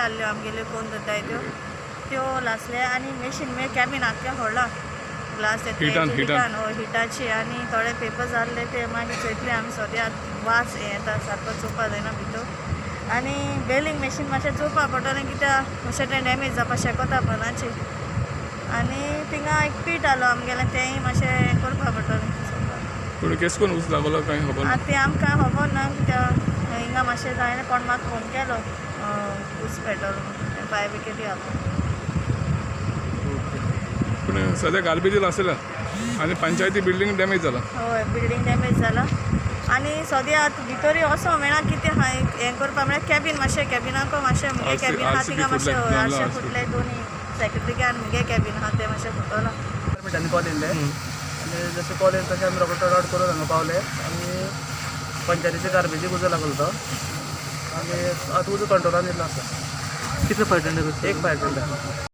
आहल्यो आमगेल्यो कोण धरताय त्यो त्यो लासले आनी मेशीन मे कॅबिन आख्खें फोडलां ग्लास. हिटान, हिटान. हिटान, हय, हिटाची. आनी थोडे पेपर्स आहले ते मागीर चोयतले आमी. सद्या वास हें येता सारको, चोवपा जायना भितर. आनी बेलिंग मेशीन मातशें चोवपा पडटलें, कित्याक मातशें तें डॅमेज जावपा शकता पनाची. आनी थिंगा एक पीट आहलो आमगेलें, तेंय मातशें हें करपा पडटलें चोवपाक. पूण केस कोन्न उजो लागलो कांय खबर ना? आतां तें आमकां खबर ना, कित्याक हिंगा मातशें जायना. कोण म्हाका फोन केलो उस पेटोल फायर ब्रिगेडी आहा. पूण सद्या गार्बेजी लासल्या आनी पंचायती बिल्डींग डॅमेज जाला. हय, बिल्डींग डॅमेज जाला आनी सद्या आतां भितरूय असो मेळा कितें आहा हें करपा. म्हळ्यार कॅबीन मातशें, कॅबिनाको मातशें मुगे कॅबीन आहा RCB थिंगा मातशें. फुटलें, हय, आरशे RCB. फुटले दोनी सेक्रेटरीके आनी मुगे कॅबीन आहा तें मातशें फुटोलां. डिपार्टमेंटांनी कॉल येयल्ले आनी जशें कॉल येयले तशें आमी रोकडो रड करून हांगा पावले आनी पंचायतीच्या गार्बेजीक उजो लागलो तो आनी आतां उजो कंट्रोलान येयल्लो आसा. कितले फायर टेंडर? एक फायर टेंडर.